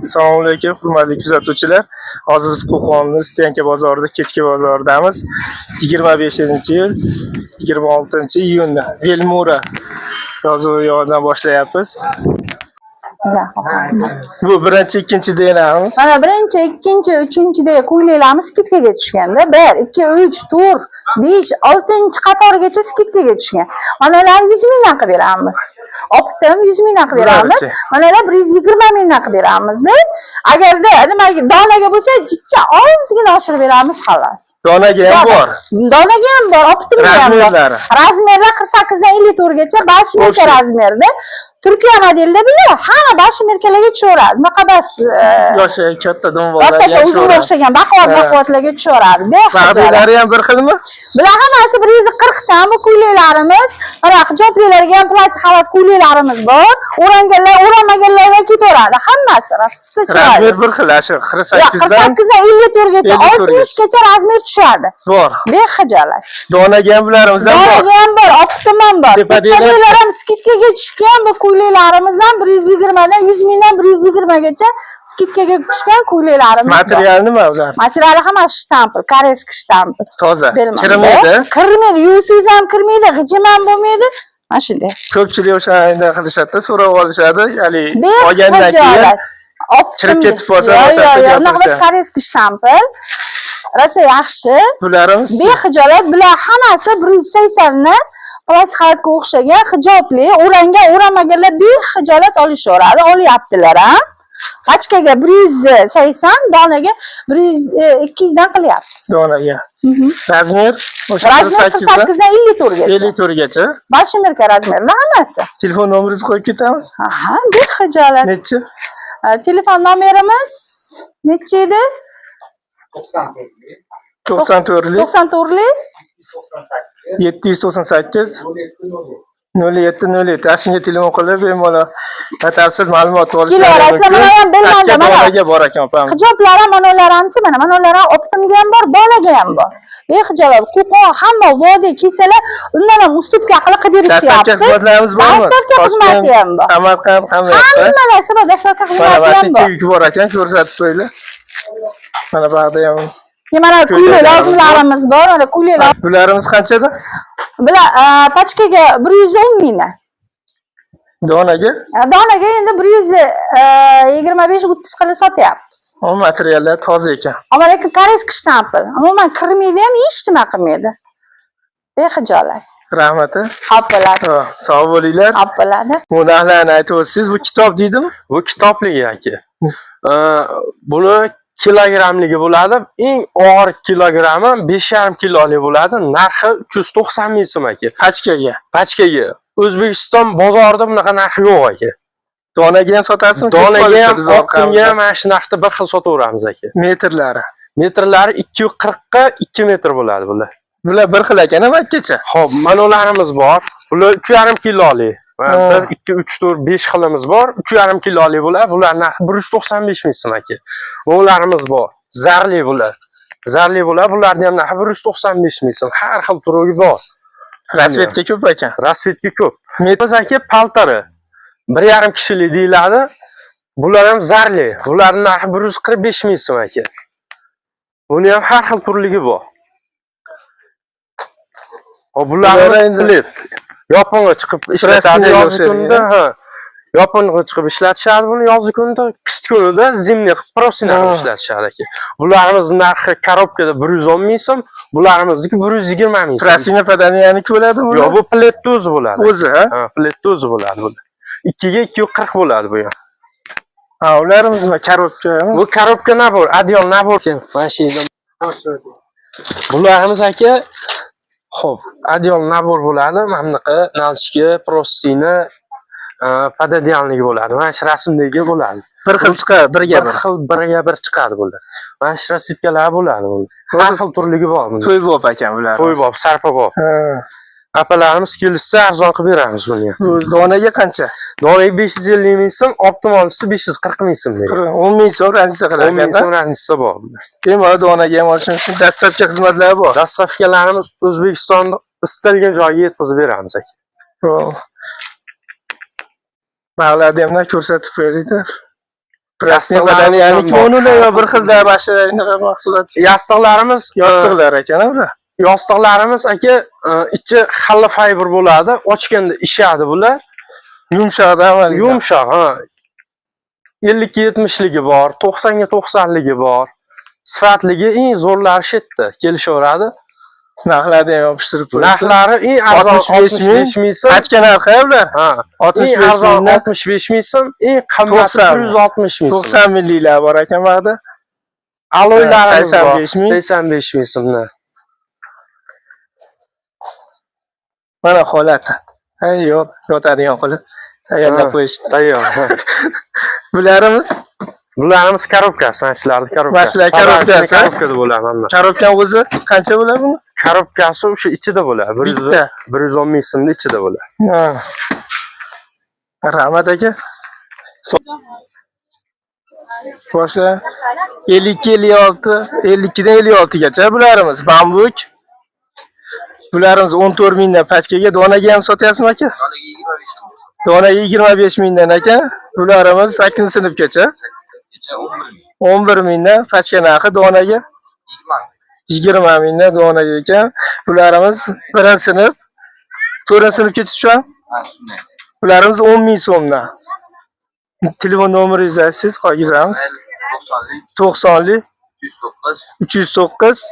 Assalomu alaykum, hurmatli kuzatuvchilar. Hozir biz Qo'qonni Stoyanka bozorida, kechki bozoridamiz. 25-yil 26-iyunda Velmura yozuvi yonidan boshlayapmiz. Bu birinchi, ikkinchi DNAmiz. Mana birinchi, ikkinchi, uchinchidagi ko'ylaklarimiz скидка ga tushganda 1, 2, 3, 4, 5, 6 qatorgacha скидка ga tushgan. Mana ularni 100 mingdan qilib beramiz. Оптом 100 mingdan qilib beramiz. Bularchi? Mana ular 120 mingdan qilib beramiz. Agarda nimaga donaga bo'lsa, jicha ozgina oshirib beramiz xolos. Donaga ham bor. Donaga ham bor, оптом ga ham bor. Размер lari. Размер lar 48 dan 54 gacha большемерка Общий. Размер da. Turkiya modelda bular hamma большемерка larga tushaveradi. Bunaqa bas Yoshi katta dumvollar. katta uzunga o'xshagan baquvvat baquvvatlarga tushaveradi. Bexijolat. Bag'riylari ham bir xilmi? Bular hammasi 140 dan bu ko'ylaklarimiz. Mana hijoblilarga ham платье xalat ko'ylaklarimiz bor. O'ranganlar, o'ranmaganlarga ketaveradi. Hammasi rosa chiroyli. Размер bir xil, shu Yo'q, 48 dan 48 dan 54 gacha, 54 60 gacha размер tushadi. Bor. Bexijolat. Donaga ham bularimiz ham bor. Donaga ham bor, оптом ham bor. Tepadagilar- Tepadagilar ham скидка ga tushgan bu ko'ylaklarimiz ham 120 dan 100 mingdan 120 gacha скидка ga tushgan ko'ylaklarimiz bor. Material nima ular? Materiali hammasi штампель, корейский штампель. Toza. Belmanda. Kirmaydi. Kirmaydi, yuvsangiz ham kirmaydi, g'ijim ham bo'lmaydi. Mana shunday. Ko'pchilik o'shanda qilishadi, so'rab olishadi. Haligi olgandan keyin Bexijolat. kirib ketib qolsa, Yo'q, boshqasi yo'q, yo'q. Unaqa gapirishadi. emas, корейский штампель. Rosa yaxshi. Bularimiz Bexijolat, bular hammasi 180 ni платье xalatga o'xshagan hijobli, o'rangan, o'ramaganlar bexijolat olishaveradi, olyaptilar ham. Pachkaga 180, donaga 100 200 dan qilyapmiz. Donaga. Размер o'sha Размер 48 dan 48 dan 54 gacha. 54 gacha. Большемерка размер lar hammasi. Telefon nomeringizni qo'yib ketamiz. Aha, bexijolat. Nechi? Telefon nomerimiz necha edi? 94 lik 94 lik 798 07 07. Ana shunga telefon qilib, bemalol batafsil ma'lumot olishlari Kelaverasizlar, mumkin. mana ham Belmanda, Pastga mana. donaga bor ekan opamiz. Hijoblar ham, mana ular hamchi, mana ular ham оптом ga ham bor, donaga ham bor. Bexijolat, Qo'qon, hamma vodiy kelsalar, undan ham уступка qilib qilib Доставка berishyapti. Xizmatlarimiz bormi? Доставка xizmati ham bor. Samarqand, hamma yoqda. Hamma narsa bor, доставка Mana xizmati mana ham shuncha bor. yuk bor ekan, ko'rsatib qo'yinglar. Mana bu yoqda ham Mana ko'ylak ko'ylaklarimiz lozimlarimiz bor, mana ko'ylaklar. Bularimiz qanchada? Bular pachkaga 110 mingdan. Donaga? Donaga endi 125-30 qilib sotyapmiz. O materiallar toza ekan. Ammo lekin корейский штампель. Umuman kirmaydi ham, hech nima qilmaydi. Bexijolat. Rahmat. Xo'p bo'ladi. Ha, sog' bo'linglar. Xo'p bo'ladi. Bu narxlarni aytib o'tsangiz, bu kitob deydimi? Bu kitobligi aka. Buni kilogrammligi bo'ladi. Eng og'ir kilogrammi 5,5 kilolik bo'ladi. Narxi 390 ming so'm aka. Pachkaga. Pachkaga. O'zbekiston bozorida bunaqa narx yo'q aka. Donaga ham sotasizmi? Donaga ham, Biz orqamizda. оптом ga ham mana shu narxda bir xil sotaveramiz aka. Metrlari. Metrlari 240 ga 2 metr bo'ladi bular. Bular bir xil ekan, makkacha. Xo'p, mana ularimiz bor. Bular 3,5 kilolik. Ha. 1, 2, 3, 4, 5 xilimiz bor. 3,5 kilolik bular. Bular narxi 195 ming so'm aka. Bularimiz bor. Zarli bular. Zarli bular. Bularning ham narxi 195 ming so'm. Har xil turi bor. Расцветка ko'p ekan. Расцветка ko'p. Metr aka paltari. 1,5 kishilik deyiladi. Bular ham zarli. Bularning narxi 145 ming so'm aka. Buni ham har xil turligi bor. Hop, Bular bularni endi- плед. Yoping'i chiqib ishlatadi Простыня yozgi o'xshaydi, kunda, ha. Yoping'i chiqib ishlatishadi buni yozgi kunda, qish kunida зимний qilib простыня qilib ishlatishadi aka. Bularimiz narxi коробка da 110 ming so'm, bularimizniki 120 ming so'm. Простыня пододеяльник bo'ladi bu? Yo'q, bu плед ni o'zi bo'ladi. O'zi, ha? Ha, плед ni o'zi bo'ladi bu. 2 ga 240 bo'ladi bu ham. Ha, ularimiz nima, коробка? Bu коробка набор, одеял набор. Mana shu yerda bularimiz aka, xo'p, одеял набор bo'ladi. Mana bunaqa наличка, простыня, пододеяльник bo'ladi. Mana shu rasmdagi bo'ladi. Bir xil chiqadi, birga Bir bir. xil, birga bir chiqadi bular. Mana shu расцветка lar bo'ladi buni. Har xil turligi bor bunda. To'ybob ekan bular. To'ybob, sarpabob. Ha. Apalarimiz kelishsa arzon qilib beramiz buni ham. Bu donaga qancha? Donaga 550 ming so'm, оптом olishsa 540 ming so'm beramiz. 10 ming so'm разница qilar 10 ming ekan. so'm разница bor. Bemalol donaga ham olish mumkin. Доставка xizmatlari bor. Доставка larimiz O'zbekistonda istalgan joyga yetkazib beramiz aka. Xo'p. Bag'larni ham ko'rsatib qo'yaylik. Prosnevadan, ya'ni Yostiqlarimiz ham bor. konular yo bir xilda mana shunaqa mahsulot. Yostiqlarimiz Yostiqlar ekan ular. Yostiqlarimiz aka, ichi xalla fiber bo'ladi. Ochganda ishadi bular. Yumshoq amalda. Yumshoq, ha. 50 ga 70ligi bor, 90 ga 90ligi bor. Sifatligi eng zo'rlari shu yerda kelishaveradi. Narxlarni ham yopishtirib qo'yibdi. Narxlari eng arzon 65 ming. 65 ming so'm. Pachka narxi ular. Ha, eng 65 arzon mingdan 65 ming so'm, eng qimmati 90 160 ming so'm. 90 mingliklar bor ekan bu yerda. Aloylarimiz bor. 85 ming. 85 ming so'mdan. Mana holati. Ha, yo'q, yotadigan qilib tayyorlab Ha. qo'yish. Tayyor. Ha. Bularimiz Bularimiz korobkasi, mana shularni korobkasi. Mana shular korobkasi, ha? Korobkada bo'ladi hamma. Korobkani o'zi qancha bo'ladi buni? Korobkasi o'sha ichida bo'ladi. Bitta. 110 ming so'mni ichida bo'ladi. Ha. Rahmat aka. Boshla. 52 56 52 dan 56 gacha bularimiz bambuk. Bularimiz 14 mingdan pachkaga, donaga ham sotyapsizmi aka? Donaga 25 mingdan aka. Bularimiz 8 sinfgacha. 11 mingdan pachka narxi, donaga 20 mingdan donaga ekan. Bularimiz 1 sinf, 4 sinfgacha tushadi. Bularimiz 10 ming so'mdan. Telefon nomeringizni aytsangiz qolgizamiz. 90lik 309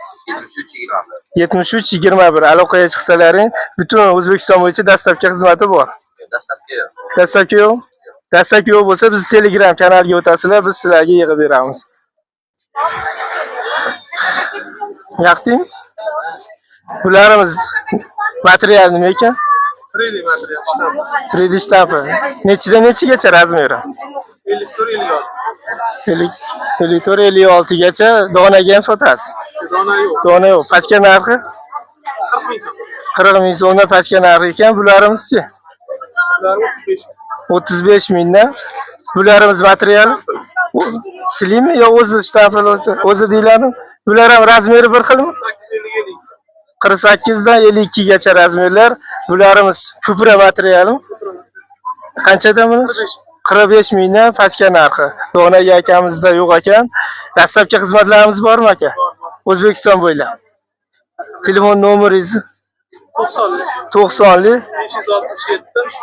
73 21 aloqaga chiqsalaring, butun O'zbekiston bo'yicha dastlabki xizmati bor. Dastlabki yo'q. Dastlabki yo'q bo'lsa, biz Telegram kanaliga o'tasizlar, biz sizlarga yig'ib beramiz. Yoqdingmi? Bularimiz material nima ekan? 3D shtampi. Nechidan nechigacha razmeri? 54 56 gacha donaga ham sotasiz. Dona yo'q. Dona yo'q. Pachka narxi 40 ming so'm. 40 ming so'mdan pachka narxi ekan. Bularimiz-chi? Bular 35. 35 mingdan. Bularimiz material silimi yo o'zi shtampil o'zi o'zi deyiladimi? Bular ham razmeri bir xilmi? 850 48 dan 52 gacha razmerlar. Bularimiz kupra materialimi? Qanchadan buni? 45 mingdan pachka narxi. Donaga akamizda yo'q ekan. Dastlabki xizmatlarimiz bormi aka? O'zbekiston bo'ylab. Telefon nomeringiz 90 90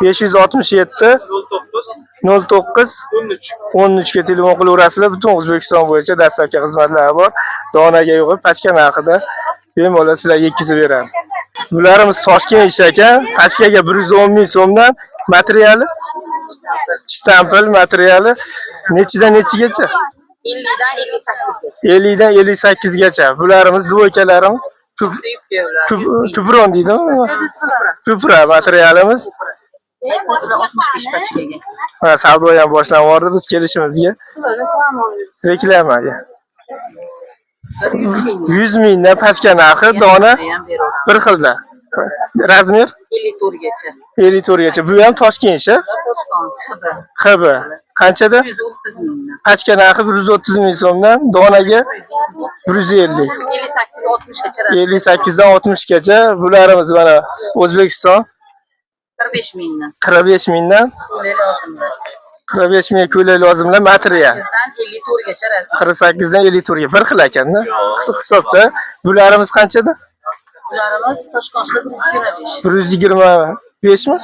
567 567 09 09 13. 13 ga telefon qilaverasizlar. Butun O'zbekiston bo'yicha dastlabki xizmatlar bor. Donaga yo'q, pachka narxida bemalol sizlarga yetkazib beradi. Bularimiz Toshkent ishi ekan. Pachkaga 110 ming so'mdan materiali shtampil materiali nechidan nechigacha? 50 dan 58 gacha. 50 dan 58 gacha. Bularimiz dvoykalarimiz kupron deydimi? Kupra materialimiz. Ular 65 pachkaga. Ha, savdo ham boshlanib yubordi biz kelishimizga. Reklamaga. 100 mingdan pastga narxi dona Ham beraveramiz. bir xilda. Razmer 54 gacha. 54 gacha. Bu ham Toshkent ishi. Toshkent XB XB. Qanchada? 130 mingdan. Pachka narxi 130 ming so'mdan, donaga 150. 58 60 gacha. 58 dan 60 gacha. Bularimiz mana O'zbekiston 45 mingdan. 45 mingdan. Ko'ylak lozimlar. 45 ming ko'ylak lozimlar material. 8 dan 54 gacha razmer. 48 dan 54 ga bir xil ekanda. Hisobda. Bularimiz qanchada? Bularimiz Toshkentda 125. 125 mi?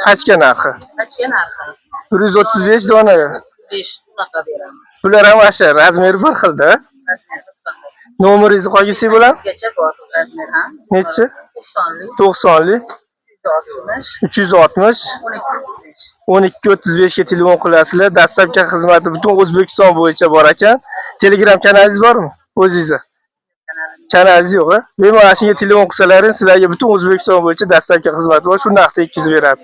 Pachka narxi. Pachka narxi 135 dona. 35 unaqa beramiz. Bular ham o'sha razmeri bir xilda. Razmer bir xil. Nomeringizni qolgizsak bo'ladi? Gacha bor razmer ham. Nechi? 90lik, 90lik 360, 360 12 35. 12 35 ga telefon qilasizlar. Dastlabki xizmati butun O'zbekiston bo'yicha bor ekan. Telegram kanalingiz bormi? O'zingizni? Kanalingiz yo'q, a? Bemalol shunga telefon qilsalaring, sizlarga butun O'zbekiston bo'yicha dastlabki xizmat bor, shu narxda yetkazib beradi.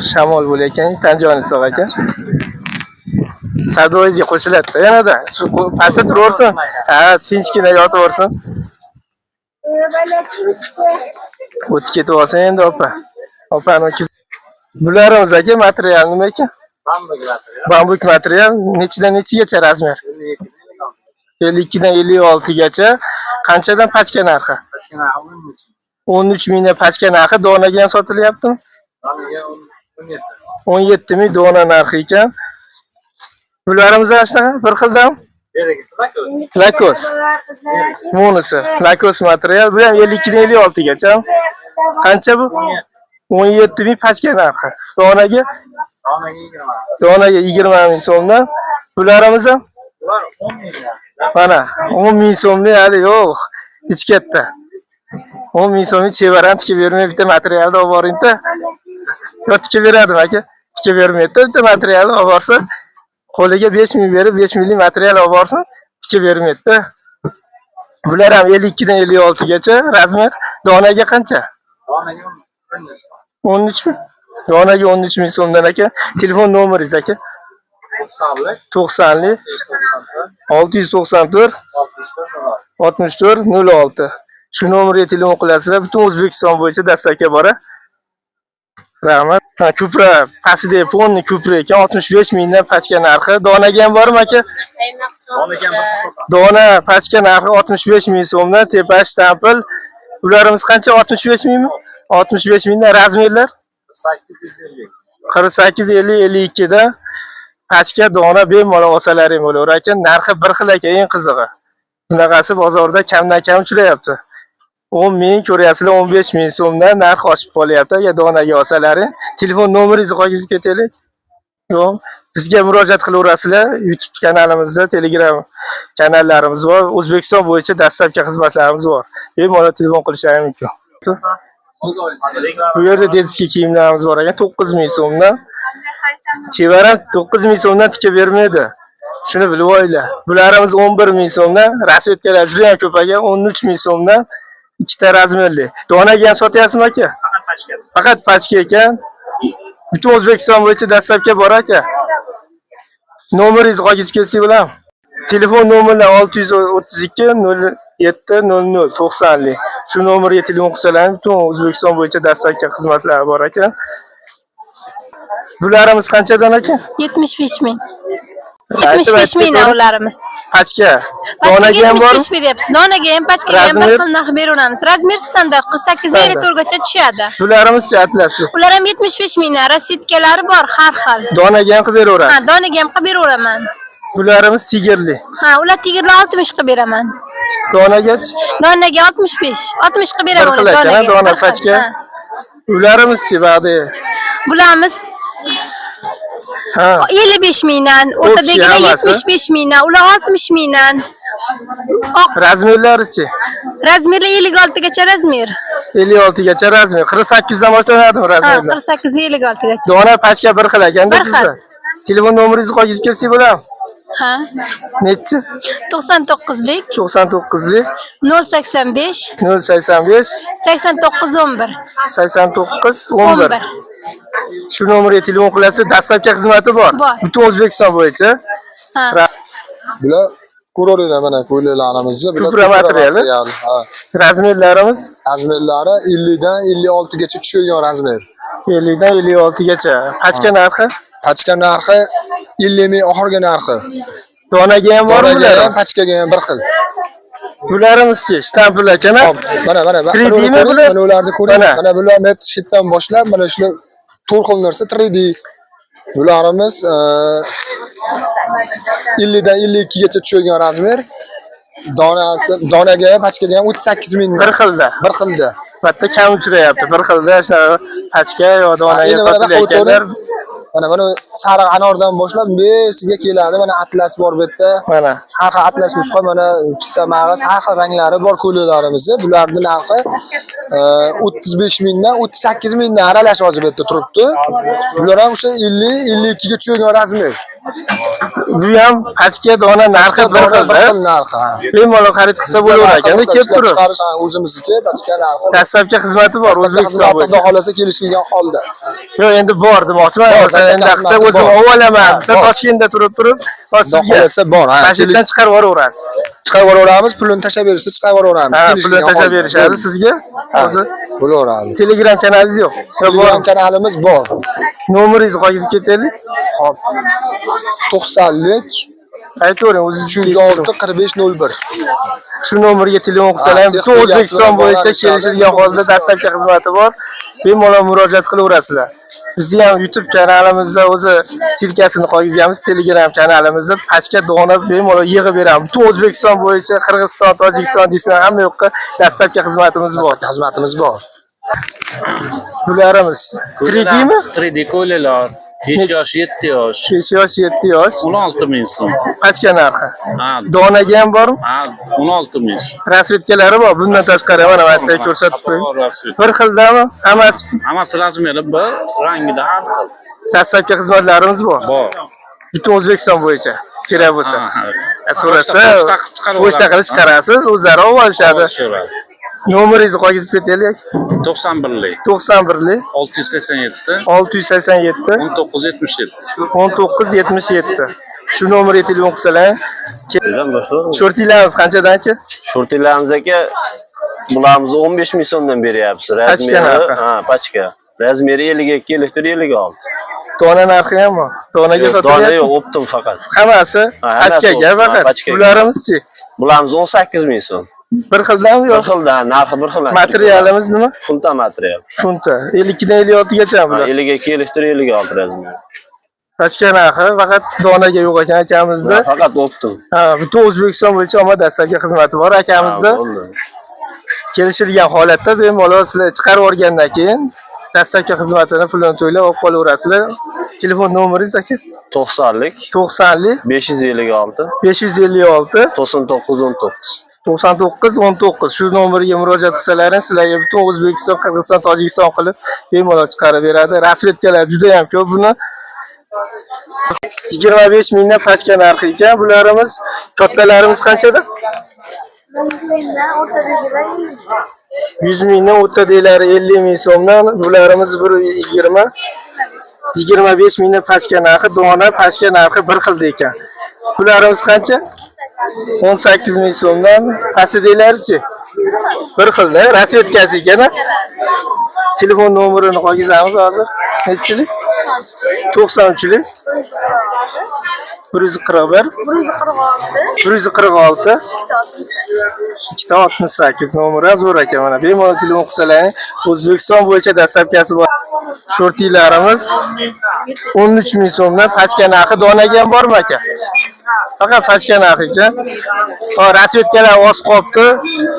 Shamol bo'layotgan, tan joni sog' aka. Savdoyingizga qo'shiladi yanada. Shu pastda turaversin. Ha, tinchgina yotaversin. O'tib ketib olsin endi opa. Opani Bularimiz aka material nima ekan? Bambuk material nechidan nechigacha razmer? 52 dan 56 gacha. Qanchadan pachka narxi? 13 mingdan pastga narxi, donaga ham sotilyaptimi? Donaga 17. 17 ming dona narxi ekan. Bularimiz ham shunaqa bir xildan? Berigisi lakoz. Lakos. Bunisi lakos material. Bu ham 52 dan 56 gacha. Qancha bu? 17 ming pastga narxi. Donaga? Donaga 20. Donaga 20 ming so'mdan. Bularimiz ham Bular 10 mingdan. mana 10 ming so'mlik hali yo'q. Hech katta. 10 ming so'mlik chevaram tikib bermay bitta materialni olib boringda. Yo tikib beradimi aka? Tikib bermaydi. Bitta materialni olib borsa, qo'liga 5 ming berib 5 minglik material olib borsin, tikib bermaydi. Bular ham 52 dan 56 gacha razmer. Donaga qancha? Donaga 13. 13 mi? Donaga 13 ming so'mdan aka. Telefon nomeringiz aka? 90lik 90lik 694 694 64 64 06. Shu nomerga telefon qilasizlar, butun O'zbekiston bo'yicha dastlabki bora. Rahmat. Ha, kupra pastida ponni kupra ekan, 65 mingdan pastga narxi. Donaga ham bormi aka? Donaga ham bir xil. Dona pastga narxi 65 ming so'mdan, tepa shtampil. Ularimiz qancha? 65 mingmi? 65 mingdan razmerlar 850. 48 50 52 da pastga dona bemalol olsalaring bo'laver ekan. Narxi bir xil ekan, eng qizig'i. Bunaqasi bozorda kamdan kam uchrayapti. 10 ming ko'ryapsizlar, 15 ming so'mdan narx oshib qolyapti. Agar donaga olsalaring, telefon nomeringizni qolgizib ketaylik. Yo'q, bizga murojaat qilaverasizlar. YouTube kanalimizda, Telegram kanallarimiz bor. O'zbekiston bo'yicha dastlabki xizmatlarimiz bor. Bemalol telefon qilishlari mumkin. Bu yerda detskiy kiyimlarimiz bor ekan, 9 ming so'mdan. Chevaram 9 ming so'mdan tikib bermaydi. Shuni bilib olinglar. Bularimiz 11 ming so'mdan, rasvetkalar juda ham ko'p ekan, 13 ming so'mdan ikkita razmerli. Donaga ham sotyapsizmi aka? Faqat pachka. Faqat pachka ekan. Butun O'zbekiston bo'yicha dastlabki bor aka. Nomeringizni qolgizib ketsak bo'ladimi? Telefon nomerlar 632 07 00 90 lik. Shu nomerga telefon qilsalar, butun O'zbekiston bo'yicha dastlabki xizmatlar bor ekan. Bularimiz qanchadan aka? 75 ming. Aytib, 75 aytib ming ko'ring. ularimiz. Pachka. Pachkaga Donaga ham bormi? 75 beryapmiz. Donaga ham, pachkaga ham bir Razmer? xil narx beraveramiz. Razmer standart 48 Standart. 54 gacha tushadi. Bularimiz atlasli. Ular ham 75 mingdan, rasvetkalari bor har xil. Donaga ham qilib Ha, beraverasiz. donaga ham qilib beraveraman. Bularimiz sigirli. Ha, ular tigirli 60 qilib beraman. Donagachi? Donaga 65, 60 qilib Bir beraman xil ekan, ha, donaga. dona Bir xil, pachka. ha. Ularimiz-chi bag'di. Bularimiz Ha. 55 mingdan, o'rtadagilar hammasi. 75 mingdan, ular 60 mingdan. Oq Razmerlarichi? razmerlar 56 gacha razmer. 56 gacha razmer. 48 dan boshlanadimi Ha, razmerlar? 48 56 gacha. Dona pachka bir xil ekanda Bir xil. sizda. Telefon nomeringizni qolgizib ketsak bo'ladimi? Ha. Nechi? 99lik 99lik 085 085 89 11 89 11. 11. Shu nomerga telefon qilasiz, dastlabki xizmati bor. Bor. Butun O'zbekiston bo'yicha. Ha. Bular ko'raveringlar mana ko'ylaklarimizni. Bular Kupra materiali. material, ha. Razmerlarimiz Razmerlari 50 dan 56 gacha tushadigan razmer. 50 dan 56 gacha. Pachka narxi? Pachka narxi 50 ming oxirgi narxi. Donaga ham bormi Donaga ham, bular? pachkaga ham bir xil. Bularimiz-chi? Shtampil ekan. Hop, mana mana mana 3D ularni mi ko'ring, bular? mana ularni ko'ring. Mana. Mana bular met shitdan boshlab mana shular to'rt xil narsa 3D. Bularimiz 50 dan 52 gacha tushadigan razmer. Donasi, donaga ham, pachkaga ham 38 ming. Bir xilda. Bir xilda. Bitta kam uchrayapti. Bir xilda shunaqa pachka yo donaga Endi mana bu sotilayotganlar Mana mana sariq anordan boshlab besiga keladi. Mana atlas bor bu yerda. mana Har xil atlas nusxa, mana pista mag'iz, har xil ranglari bor ko'ylaklarimizni. Bularning narxi 35 mingdan 38 mingdan aralash hozir bu yerda turibdi. Bular ham o'sha 50 52 ga tushadigan razmer. bu ham pachka dona narxi bir Dona xilda. bir xil narxi. ha. Bemalol xarid qilsa bo'laverar ekanda kelib Ishlab turib. chiqarish ha, o'zimizniki, pachka narxi. Dastlabki xizmati bor O'zbekiston Xizmati bo'yicha. xudo xohlasa kelishilgan holda. Yo'q, endi bor demoqchiman. Bor, Masalan, endi dastlabki qilsa xizmati o'zim bor. ovolaman Ha, desa bor. Toshkentda turib turib, hozir Xudo sizga xohlasa bor. Ha, Toshkentdan chiqarib yuboraverasiz. chiqarib yuboraveramiz, pulini tashlab berishsa chiqarib yuboraveramiz. Ha, Kelishilgan pulini tashlab holda. berishadi sizga. Hozir Bo'laveradi. Telegram kanalingiz yo'q. Yo, bor. Telegram kanalimiz bor. Nomeringizni qolgizib ketaylik. Hop. 90lik Aytavering, o'zingiz 306 45 01. Shu nomerga telefon qilsalar ham Ha, butun O'zbekiston bo'yicha kelishilgan holda dastlabki xizmati bor. Bemalol murojaat qilaverasizlar. Bizni ham YouTube kanalimizda o'zi silkasini qo'yganmiz, Telegram kanalimizda pachka dona bemalol yig'ib beramiz. Butun O'zbekiston bo'yicha, Qirg'iziston, Tojikiston deysizlar, hamma yoqqa dastlabki xizmatimiz bor. Xizmatimiz bor. Bularimiz 3Dmi? 3D ko'ylaklar 5 yosh, 7 yosh, 5 yosh, 7 yosh. 16 ming so'm. Pachka narxi. Ha, Donaga ham bormi? ha, 16 ming so'm. Rasvetkalari bor. Bundan tashqari mana bu yerda ko'rsatib qo'ying. Bor rasvet. Bir xildami? Hammasi Hammasi razmeri bir, rangida har xil. dastlabki xizmatlarimiz bor. Bor. Butun O'zbekiston bo'yicha kerak bo'lsa. Ha, ha. So'rasa, Pochta qilib chiqarib pochta qilib chiqarasiz, o'zlari olib olishadi. Olishaveradi. Nomeringizni qolgizib ketaylik. 91lik, 91lik 687, 687 1977. 1977. Shu nomerga telefon qilsalar, shortlarimiz qanchadan aka? Shortlarimiz aka, bularimizni 15 ming so'mdan beryapmiz. Pachka narxi. Ha, pachka. Razmeri 52, 54, 56. Dona narxi ham bor. Donaga Yo'q, dona sotilyapti. yo'q, optim faqat. Hammasi Ha, hammasi pachkaga optim, ha, faqat. pachkaga. Bularimiz-chi? Bularimiz 18 ming so'm. Bir xildanmi Bir yo'q? xildan, narxi bir xil. Materialimiz nima? Funta material. Funta. 52 dan 56 gacha Ha, bular. 52, 54, 56 razmeri. Pachka narxi faqat donaga yo'q ekan akamizda. Ha, faqat optim. Ha, butun O'zbekiston bo'yicha omma dastlabki xizmati bor akamizda. Ha, bo'ldi. Kelishilgan holatda bemalol sizlar chiqarib olgandan keyin dastlabki xizmatini pulini to'lab olib qolaverasizlar. Telefon nomeringiz aka? 90lik 90lik 556 556 99 19. 99 19. Shu nomerga murojaat qilsalaring sizlarga butun O'zbekiston, Qirg'iziston, Tojikiston qilib bemalol chiqarib beradi. Rasvetkalar juda ham ko'p buni. 25 mingdan pachka narxi ekan. Bularimiz kattalarimiz qanchada? 100 mingdan o'rtadagilari 50 ming so'mdan, bularimiz 120 25 mingdan pachka narxi, dona pachka narxi bir xilda ekan. Bularimiz qancha? 18 ming so'mdan, pastidagilarichi? Bir xilda, rasvetkasi ekan. a? Telefon nomerini qolgizamiz hozir. Nechilik? 93lik 141 146 268 nomeri zo'r ekan mana. Bemalol telefon qilsalaring, O'zbekiston bo'yicha dastlabkasi bor. Shortlarimiz 13 ming so'mdan pachka narxi donaga ham bormi aka? Faqat pachka narxi ekan. Ha, rasvetkalar oz qolibdi.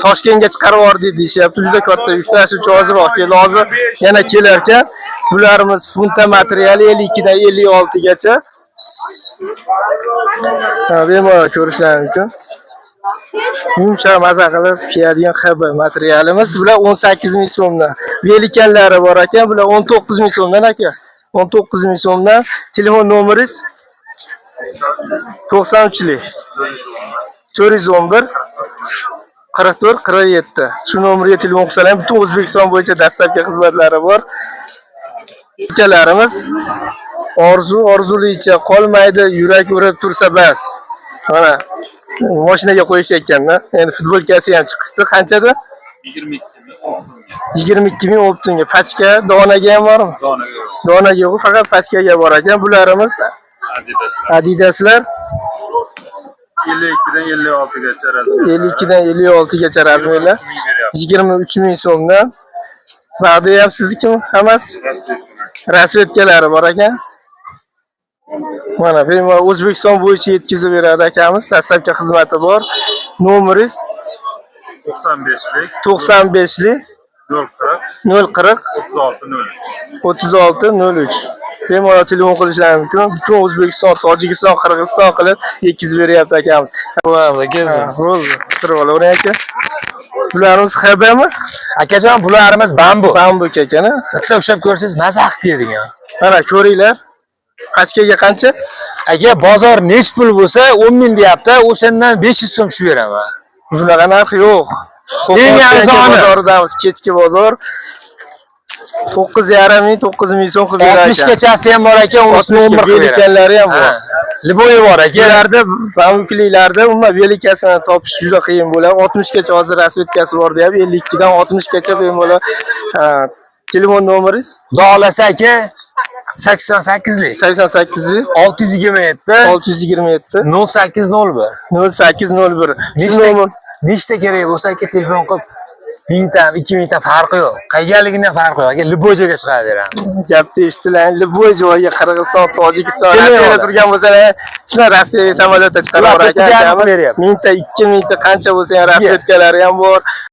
Toshkentga chiqarib yubordik deyishyapti. Juda katta yuk tashuvchi ozroq keldi. Hozir yana kelar ekan. Bularimiz funta materiali 52 dan 56 gacha. Ha, bemalol ko'rishlari mumkin. Yumshoq maza qilib kiyadigan HB materialimiz. Bular 18 ming so'mdan. Velikanlari bor ekan, bular 19 ming so'mdan aka. 19 ming so'mdan. Telefon nomeringiz 93lik 411 44 47. Shu nomerga telefon qilsalar ham butun O'zbekiston bo'yicha dastlabki xizmatlari bor. Akalarimiz orzu orzulicha qolmaydi, yurak urib tursa bas. Mana mashinaga qo'yishayotganda, endi futbolkasi ham chiqibdi. Qanchada? 22 ming o'ptinga. Pachka donaga ham bormi? Donaga. Donaga yo'q, faqat pachkaga bor ekan. Bularimiz Adidaslar 52 dan 56 gacha razmer. 52 dan 56 gacha razmerlar. 23 ming so'mdan. Bag'da ham siznikimi? Hammasi? Rasvetkalari bor ekan. Mana bemalol O'zbekiston bo'yicha yetkazib beradi akamiz. Dastlabki xizmati bor. Nomeringiz 95lik 95lik 040 040 36 03. 36 03. Bemalol telefon qilishlari mumkin. Butun O'zbekiston, Tojikiston, Qirg'iziston qilib yetkazib beryapti akamiz. Bo'ladi, Ha, bo'ldi. Turib olavering aka. Bularimiz HBmi? Akajon, bularimiz bambu. Bambuk ekan, a? Bitta ushlab ko'rsangiz maza qilib kiyadigan. Mana ko'ringlar. Pachkaga qancha? Aka, bozor nech pul bo'lsa 10 ming deyapti, o'shandan 500 so'm tushib beraman. Bunaqa narx yo'q. Eng arzoni. Bozoridamiz, kechki bozor. 9,5 ming, 9 ming so'm qilib berar 60 ekan. gachasi ham bor aka, unisini 60 11 ga qilib beraman. velikanlari ham bor. Ha, Liboyi bor aka. Bularda bambukliklarda umuman velikasini topish juda qiyin bo'ladi. 60 gacha hozir rasvetkasi bor deyapti. 52 dan 60 gacha bemalol. Ha, telefon nomeringiz Xudo xohlasa aka, 88lik. 88lik 627 627 0801. 0801. Shu Nechta nomer nechta kerak bo'lsa aka telefon qilib 1000 ta, 2000 ta farqi yo'q. Qayerligidan farqi yo'q. Aka любой joyga chiqaraveramiz. Gapni eshitilar. Любой joyga Qirg'iziston, Tojikiston, Kelib Rossiyada oladi. turgan bo'lsalar, shular Rossiyaga samolyotda chiqarib Ular yuborar bitta ekan. beryapti. 1000 ta, 2000 ta qancha bo'lsa ham Sizga. rasvetkalari ham bor.